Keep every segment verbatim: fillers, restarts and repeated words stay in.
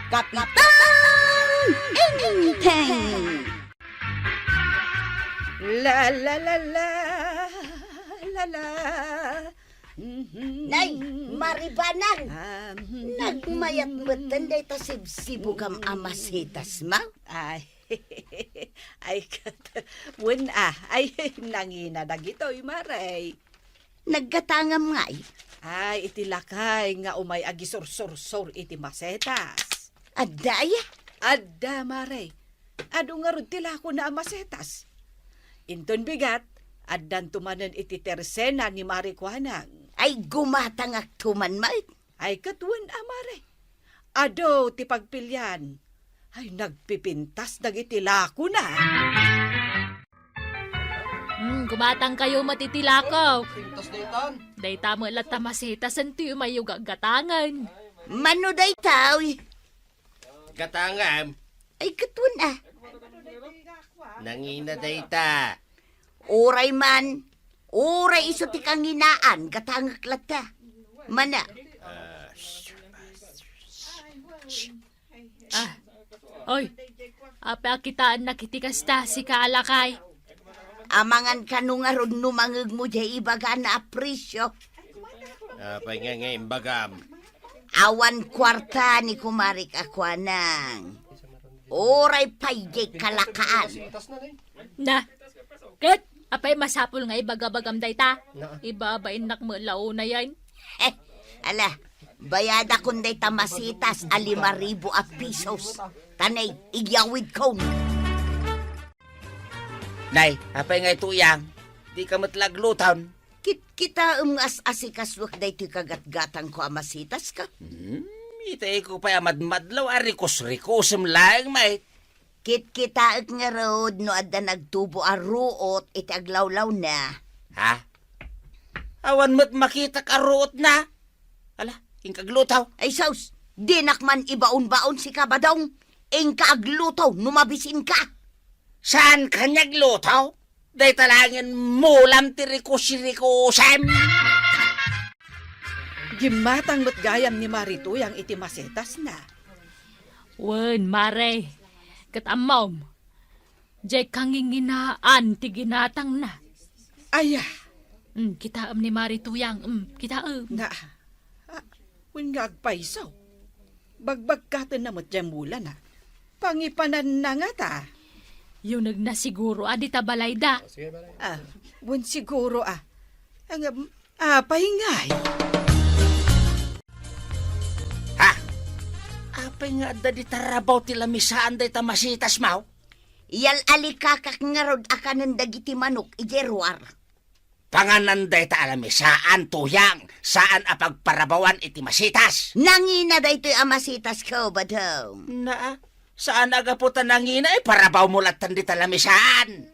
Kapitan Enteng! La, la, la, la, la, la. Mhm. Nay, Maribanang! Ah, mhm. Nagmayat metten dayta sibsibugam a masitas, ma? Ay, ay, ket, wen, ah, ay, nangina dagitoy, Mare. Naggatangam ngay? Ay, iti lakay nga umay agisursursur iti masetas. Adda aya? Adda, Mare. Adu ngarud ti lakona a masetas. Inton bigat, addanto manen iti tersena ni Mare Kuanang. Ay, gumatangakto man met. Ay, ket wen a, Mare. Adu ti pagpilian. Ay, nagpipintas dagiti lakona. Hmm, gumatangkayo met iti lako. Pintas daytan. Dayta met latta masitasen ti umayyo gaggatangen. Mano dayta, uy? Gatangam. Ay, ket wen a. Nangina dayta. Uray man, uray isu ti kanginaan, gatangek latta. Mana? Ah, oy, apay a kitaennak iti kasta, sika a lakay? Amangan kano ngarud no mangegmo diay ibagana a presio. Apay nga nga imbagam? Awan kuarta ni kumarik a kuanang. Uray pay diay kalakaan. Na, ket apay masapul nga ibagabagam dayta? Ibabainnak met la unayen. Eh, ala, bayadakon dayta masitas a lima ribu a pisos. Tanay, igyawidkon. Nay, apay nga ituyang? Dika met la agluton. Kitkitaem nga as-asikasuek daytoy kagatgatangko a masitaska. Hmm, itayko pay a madmadlaw a rikus-rikusem laeng met. Kitkitaek ngarud no adda nagtubo a ruot iti aglawlawna. Ha? Awan met makitak a ruotna. Ala, inka agluto. Ay sus, dinak man ibaon-baon, sika, Badong. Inka agluto no mabisinka. Saan kaniak agluto? Dayta laengen mulam ti rikus-rikusem. Gimmatang met gayam ni Mare Tuyang iti masitasna. Wen, Mare, ket ammom, diay kanginginaan ti ginatangna. Aya. Mm, kitaem ni Mare Tuyang, mm, kitaem. Na, ah, wen nga agpayso. Bagbagkatenna met diay mulana. Pangipananna ngata. Yunegna siguro a dita balayda. Ah, wen siguro a. Ang, um, apay ngay? Ha? Apay nga adda dita rabaw ti lamisaan dayta masitasmo? Yal-alikakak ngarud a kanen dagiti manok idiay ruar. Panganan dayta a lamisaan, Tuyang, saan a pagparabawan iti masitas. Nangina daytoy a masitasko, Badong. Naa, saan a gapu ta nangina, iparabawmo lattan dita lamisaan.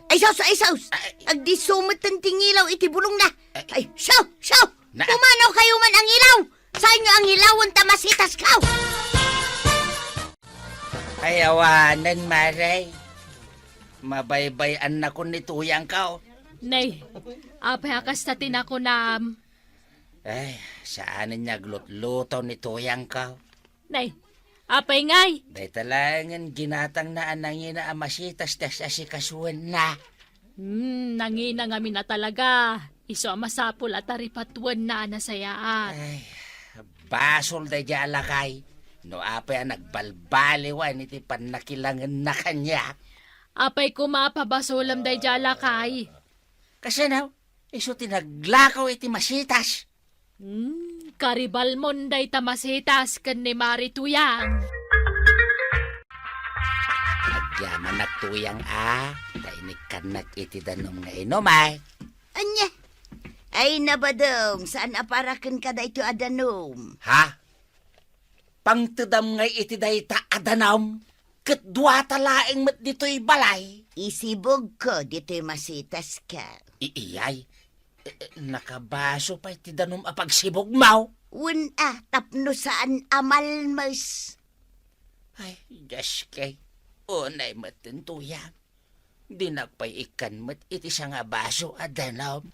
Ay, sus, ay, sus! Ay. Agdisso metten ti ngilaw iti bulongna. Ay. Ay, sus, sus! Na. Pumanaw kayo man ang ilaw! Saanyo ang ilawen ta masitasko! Ay, awanen, Mare. Mabaybay-annakon ni Tuyangko. Nay, apay a kasta ti nakunam? Ay, saanen nga aglutluto ni Tuyangko. Nay, apay ngay? Dayta laengen ginatangna a nangina a masitas ti as-asikasuenna. Hmm, nangina ngamin a talaga. Isu a masapul a taripatuenna a nasayaat. Ay, basol daydiay a lakay. No apay a nagbalbaliwan iti pannakilangenna kaniak. Apay koma a pabasolem daydiay a lakay? Kasano? Isu ti naglakaw iti masitas. Hmm, karibalmon dayta masitas ken ni Mare Tuyang. Agyamanak, Tuyang, a, ta inikkannak iti danum nga inum, ay. Ania? Ay, na, Badong, saan a para kenka daytoy a danum? Ha? Pangtedam ngay iti dayta a danum, ket duata laeng met ditoy balay. Isibugko ditoy masitaska. Iiyay, eh, eh, nakabaso pay ti danum a pagsibugmo. Wen a, tapno saan a malmes. Ay, Dioske, unay met, Tuyang. Dinak pay ikkan met iti sangabaso a danum.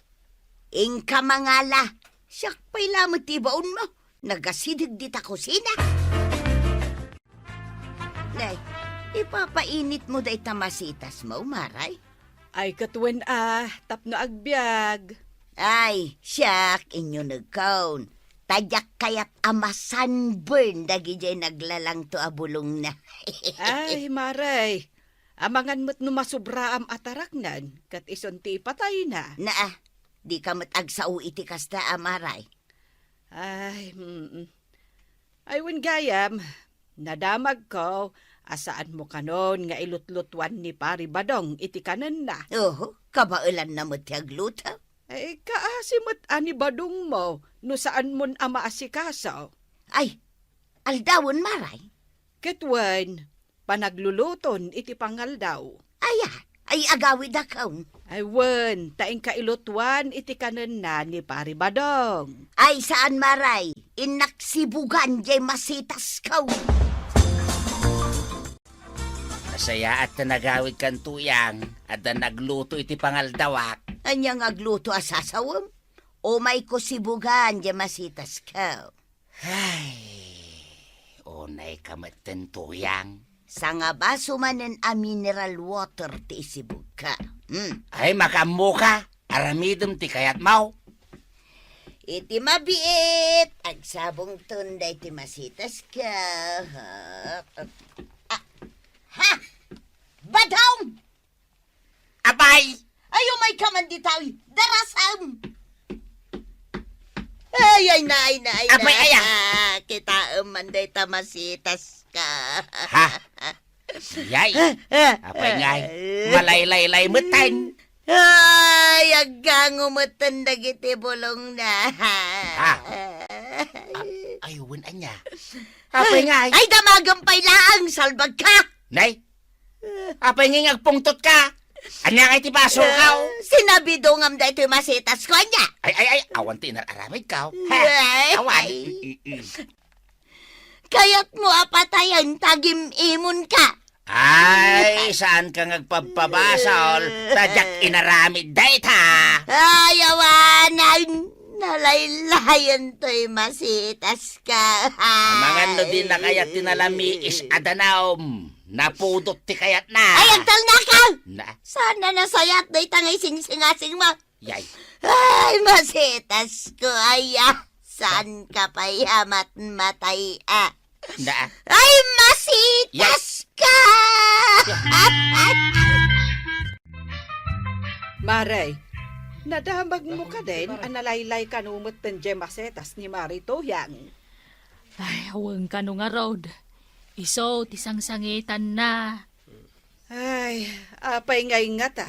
Inka mangala, siak pay lamet ti ibaonmo. Nagasideg dita kusina. Ipapainitmo dayta masitasmo, Maray? Ay, ket wen a, tapno agbiag. Ay, siak, inyunegkon. Ta diak kayat a masunburn dagidiay naglalangto a bulongna. Ay, Maray, amangan met no masubraam a taraknan, ket isun ti ipatayna. Naa, dika met agsao iti kasta a Maray. Ay, mm. Ay, wen gayam, nadamagko a saanmo kanon nga ilutlutuan ni Pari Badong iti kanenna. Oho, kabaelanna met ti agluto. Ay, kaasi met a ni Badongmo no saanmon a maasikaso. Ay, aldawen, Maray? Ket wen, panagluluton iti pangaldaw. Aya, ay agawidakon. Ay wen, ta inka ilutuan iti kanenna ni Pari Badong. Ay saan, Maray, innak sibugan jay masitasko. Nasayaat ta nagawidkan, Tuyang, adda nagluto iti pangaldawak. Ania nga agluto a sasawem? Umayko sibugan jay masitasko. Ay, unayka metten, Tuyang. Sangabaso manen a mineral water ti isibugka. Hmm. Ay, makaammoka. Aramidem ti kayatmo. Iti mabiit, agsabongton daytoy masitasko. Ah, ha! Badong! Apay! Ay, umayka man ditoy! Darasem! Ay, ay, na, ay, na, ay, Apay, na. Aya! Ah, kitaem man dayta masitasko. Ha? Yay! Apay ngay, malaylaylay metten. Ay, aggango metten dagiti bulongna. Ha? Ay, wen ania? Apay ngay? Ay, damagem pay laeng, salbagka! Nay? Apay ngay nga agpungtotka? Ania ngay ti basolko? Sinabidongam daytoy masitasko, ania? Ay, ay, ay, awan ti inar-aramidko. Ha? Ay, Awan. ay. Mm, mm. Kayatmo a patayen ta gim-imonka? Ay, saanka nga agpabpabasol, ta diak inaramid dayta. Ay, awanen, nalaylayen toy masitasko. Amangan no di na kayat ti nalamiis a danum, napudot ti kayatna. Ay, agtalnaka! Na? Saan na nasayat dayta nga isingsingasingmo? Yay. Ay, masitasko, aya. Saanka pay a matmatay, a? Na. Ay, masitasko! Maray, nadamagmo kadin a nalaylay kano metten jay masitas ni Mari Tuyang? Ay, awan kano ngarud. Isu ti sangsangitanna. Ay, apay ngay ngata?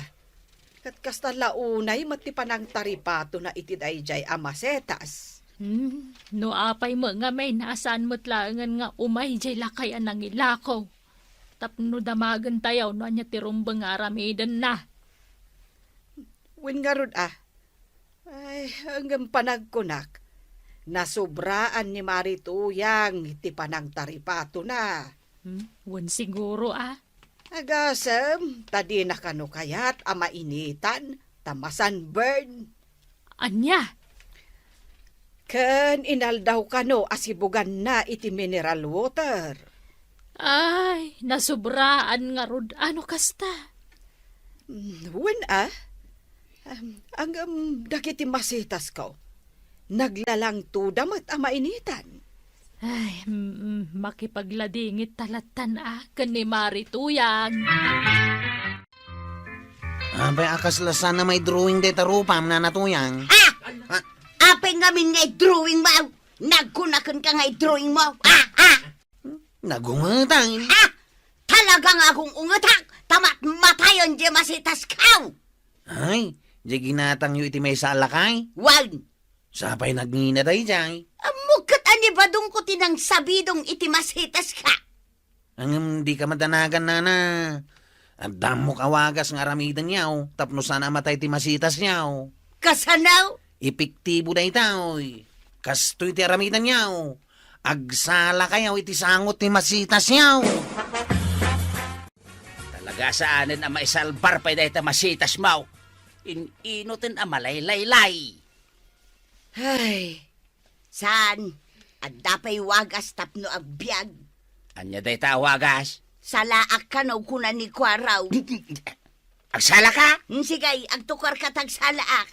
Ket kasta la unay met ti panangtaripatona iti daydiay a masitas. Hmm, no apay met ngamin a saan met laengen nga umay jay lakay a nangilako tapno damagentayo no ania ti rumbeng nga aramidenna. Wen ngarud a, Ay, ngem panagkunak, nasubraan ni Mari Tuyang ti panangtaripatona. Hmm, wen siguro a. Agasem, ta dina kano kayat a mainitan, ta masunburn. Ania? Ken inaldaw kano a sibuganna iti mineral water. Ay, nasubraan ngarud a no kasta. Mm, wen a? Am, ngem dagiti masitasko, naglalangtoda met a mainitan. Ay, mm, makipagladingit ta lattan a ken ni Mari Tuyang. Apay a kasla saan a maidrawing dayta rupam, Nana Tuyang? Ha? Ha? Apay ngamin nga idrawingmo? Nagkuna kenka nga idrawingmo? Ha? Ha? Nagungetan. Ha? Talaga nga agung-ungetak, ta matmatayon jay masitasko! Ay, jay ginatangyo iti maysa a lakay? Wen. Sapay nagngina dayjay. Ammok ket a ni Badongko ti nangsabidong iti masitasko. Ngem dika madanagan, nana. Adda ammok a wagas nga aramidenyo tapno saan a matay ti masitasyo. Kasano? Epektibo daytoy. Kastoy ti aramidenyo. Agsalakayo iti sango ti masitasyo. Talaga saanen a maisalbar pay dayta masitasmo. In-inoten a malaylaylay. Ay, saan? Adda pay wagas tapno agbiag. Ania dayta a wagas? Salaak kano, kuna ni Kuaraw. Agsalaka? Hmm, sige, agtukarka ta agsalaak.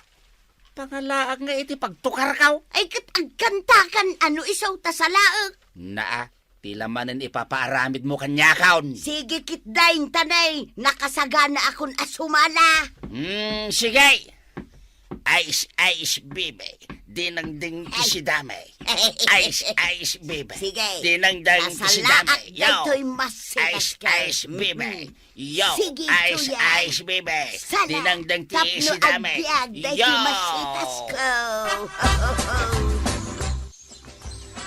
Pangalaak nga iti pagtukarkaw. Ay, ket agkantakan, ano isu ta salaak? Naa, ti la manen ipapaaramidmo kaniakon. Sige, ketdin, ta nay, nakasaganaakon a sumala. Hmm, sige. Ice, ice, baby. Dinengdeng ti sidame. Ice, ice, baby. Sige. Dinengdeng ti sidame. Pasalaak daytoy masitas. Ice, ice, baby. Mm. Yo, sige, ice, tuyang. Ice, baby. Sala, dinengdeng ti sidame. Tapno agbiag daytoy masitas ko.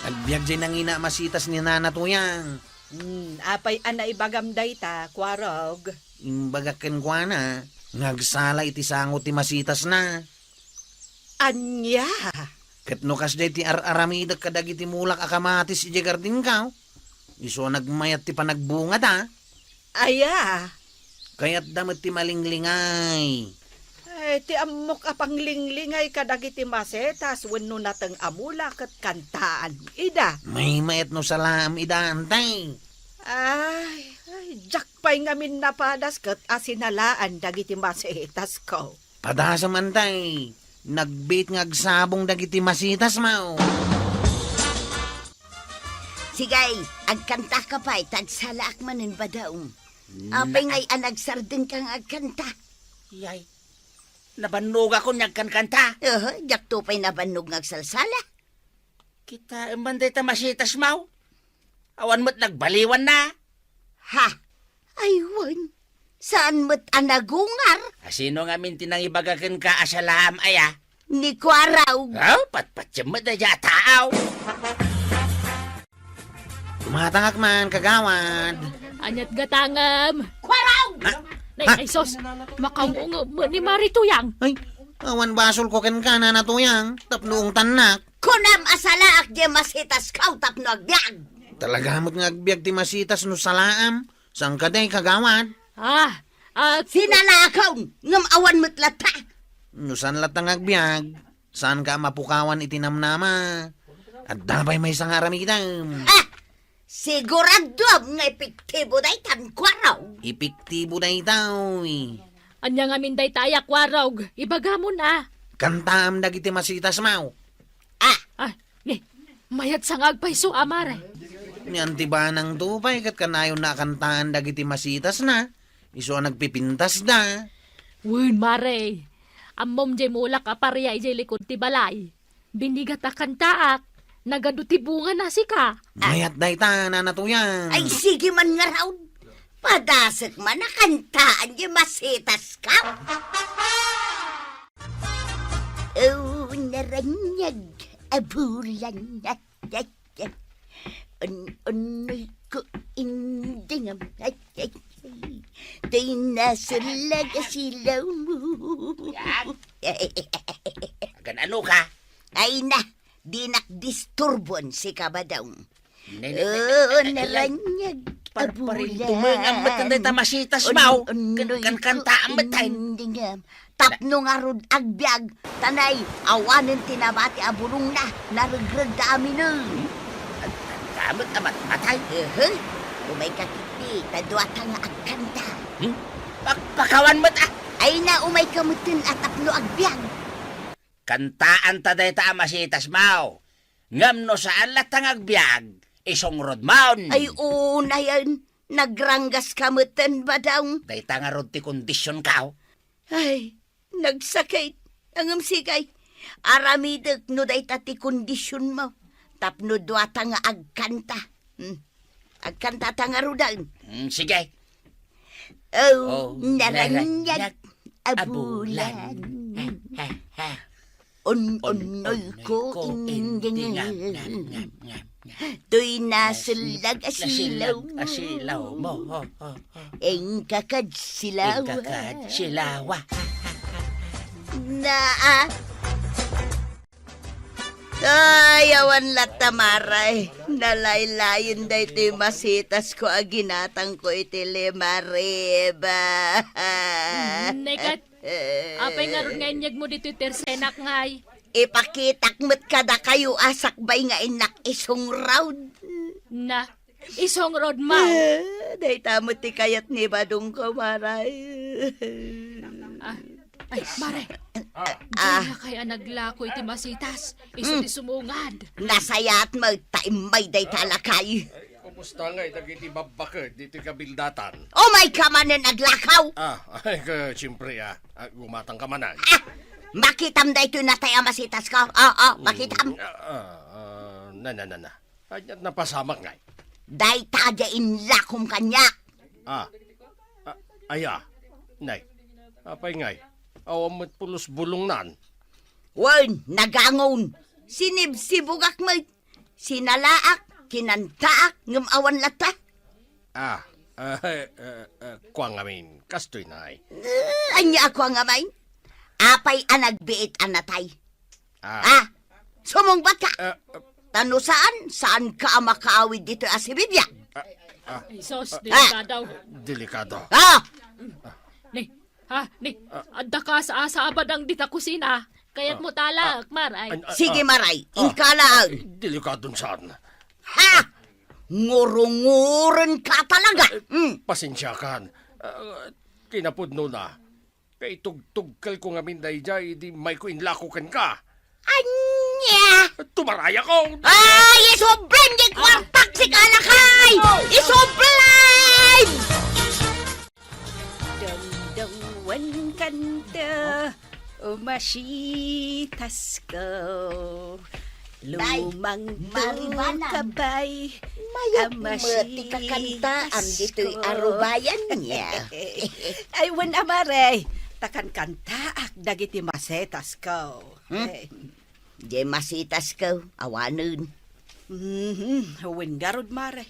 Agbiag jay nangina masitas ni Nana Tuyang. Hmm, apay a naibagam dayta, Kuarog? Imbagak kenkuana nga agsala iti sango ti masitasna. Ania? Ket no kasdiay ti ar-aramidek kadagiti mulak a kamatis idiay gardinko, isu a nagmayat ti panagbungada. Aya? Kayatda met ti malinglingay. Eh, ti ammok a panglinglingay kadagiti masitas wenno nateng a mulak ket kantaan ida. Maymayat no salaam ida, antay. Ay, ay, diak pay ngamin napadas ket a sinalaan dagiti masitasko. Padasem, antay. Nagbiit nga agsabong dagiti masitasmo. Sige, agkantaka pay, ta agsalaak manen, Badong. Apay ngay a nagsardengka nga agkanta? Yay, nabannogakon nga agkankanta. Aha, diakto pay nabannog nga agsalsala. Kitaem man dayta masitasmo. Awan met nagbaliwanna. Ha? Ay, wen. Saan met a nagungar? A, sino ngamin ti nangibaga kenka a salaam aya? Ni Kuaraw. Aw, patpatiem met daydiay a tao. Tumatangak man, kagawad. Aniat gatangem? Kuaraw! Ha? Nay, ha? Ay, sus, makaungungeb met ni Mari Tuyang. Ay, awan basolko kenka, Nana Tuyang, tapno ungtannak. Kunam a salaak diay masitasko tapno agbiag. Talaga met nga agbiag ti masitas no salaam. Saan kadi, kagawad? Ah, ah, sinalaakon, ngem awan met latta. No saan latta nga agbiag, saanka a mapukawan iti namnama. Adda pay maysa nga aramidem. Ah! Siguraduam nga epektibo daytan, Kuarog. Epektibo daytoy. Ania ngamin dayta aya, Kuarog? Ibagamon a. Kantaam dagiti masitasmo. Ah! Ah, ni, mayat sa nga agpayso a, Mare. Ni Anti Banangto pay ket kanayonna a kantaan dagiti masitasna, isu a nagpipintasda. Wen, Mare. Ammom jay mulak a paria idiay likod ti balay. Binigat a kantaak. Nagadu ti bungana, sika. Mayat dayta, Nana Tuyang. Ay, sige man ngarud. Padasek man a kantaan jay masitasko. O naraniag a bulan, un-, unoy ko indingam, toy nasullag a silawmo. Yan. Agan-ano ka? Ay na, dinak disturbuan, sika, Badong. Ne, ne, ne, o, ne, ne, naraniag a bulan. Parparintumengam met dayta masitasmo. Un-, unoy ko indingam. Kan-, kantaam met tayo. Tapno ngarud agbiag, ta nay, awanen ti nabati a bulongna, naregregda aminen. Anta met a matmatay. Ehe, umayka ketdi, ta duata nga agkanta. Hmm? Pakpakawan met a. Ay na, umayka metten a tapno agbiag. Kantaanta dayta a masitasmo. Ngem no saan latta nga agbiag, isungrod mon. Ay, unay, nagranggaska metten, Badong. Dayta ngarud ti kondisionko. Ay, nagsakit. Ngem sige, aramidek no dayta ti kondisionmo. Tapno duata nga agkanta. Hmm. Agkantata ngaruden. Hmm, sige. O, o, naraniag, naraniag a bulan. Bulan. Ha, ha, ha. Un-, un-, unoy ko indingam. Indingam. Ngam, ngam, ngam, ngam. Toy nasullag a silawmo. Nasullag a silawmo. Ho, ho, ho. Inka kad silawa. Inka kad silawa. Naa. Ay, awan latta, Mare. Nalaylayen daytoy masitasko a ginatangko iti lima riba. Nekat, apay ngarud nga inyegmo ditoy tersenak ngay? Ipakitak met kadakayo a sakbay nga innak isungrod. Na, isungrod mo? Dayta met ti kayat ni Badongko, Mare. Ah, ay, Mare. Ah. Dayta kay a naglako iti masitas. Isu ti sumungad. Nasayaat met ta immay dayta a lakay. Ay, kumusta ngay dagiti babbaked ditoy kabildatan? Umay ka manen aglakaw! Ah, ay, ka, siyempre, ah. Ah, gumatang ka manen. Ah! Makitam daytoy natay a masitasko. Oo, makitam. Mm, ah, ah, ah, na, na, na, na. Ania ti napasamak ngay? Dayta diay inlakom kaniak. Ah. Ah, aya. Nay. Apay ngay? Awan met pulos bulongnan. Wen, nagangon. Sinibsibugak met. Sinalaak, kinantaak, ngem awan latta. Ah, ah, eh, eh, eh, kua ngamin, kastoy, Nay. Eh, ania a kua ngamin? Apay a nagbiit a natay? Ah. Ah, sumungbat ka. Eh, eh. Ta no saan, saan ka a makaawid ditoy a sibibiag? Ah, ah, Ay, sus, ah. Delikado. Delikado. Ah! Ni, ha, ni, adda ka sa, sa abadang dita kusina. Kayat mo talak, Maray. An-, an-, Sige, ah, Maray, ah. Inka laeng. Delikadon saan. Ha? Ngurunguren ka talaga. Eh, Mm. Pasensiakan. Ah, kinapudno na. Kay tugtugkelko ngamin daydiay, idi mayko inlako kenka. Ania? Tumaray ako! Ay, isublim di kuartak ti kalakay! Isublim! Dongdong wen kanta, umasitas ko. Day, Lumang Mari Banang. Kabay, Mayat met ti kakantaam ditoy a rubayan niya. Ay, wen a, Mare, ta kankantaak dagiti masitasko. Hmm? Eh. Diay masitasko, awanen. Mhm, wen ngarud, Mare.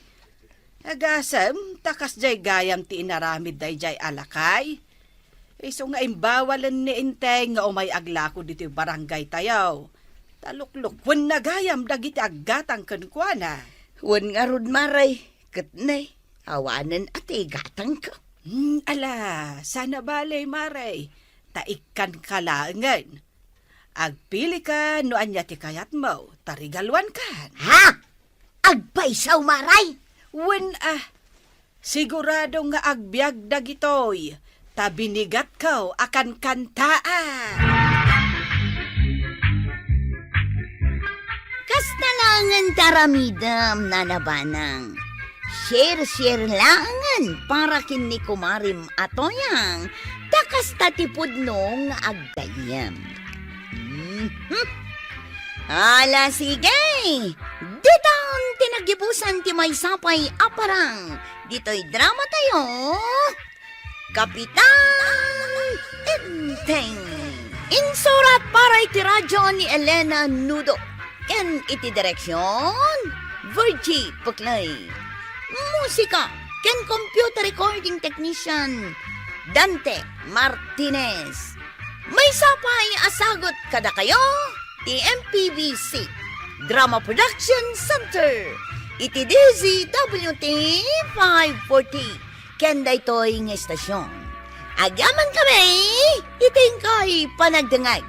Agasem, ta kasdiay gayam ti inaramid daydiay a lakay. Isu nga imbawalen ni Enteng nga umay aglako ditoy barangaytayo. Ta luklukwenna gayam dagiti aggatang kenkuana. Wen ngarud, Mare, ket ne, awanen a ti gatangko. Hmm, ala, saan a bale, Mare, ta ikkanka laengen. Agpilika no ania ti kayatmo, ta regaluankan. Ha? Agpayso, Mare? Wen a, sigurado nga agbiag dagitoy, ta binigatko a kankantaan. Kasta laengen ti aramidem, Nana Banang. Share-share laengen para ken ni kumarem a Toyang, ta kasta ti pudno nga aggayyem. Mhm. Ala, sige! Ditan ti nagibusan ti maysa pay a parang ditoy dramatayo, Kapitan Enteng. Insurat para iti radyo ni Elena Nudo ken iti direksion, Virgie Puclay. Musika ken computer recording technician, Dante Martinez. Maysa pay a sagut kadakayo ti M P B C Drama Production Center iti D Z W T five forty ken daytoy nga istasyon. Agyamankami iti inkay panagdengngeg.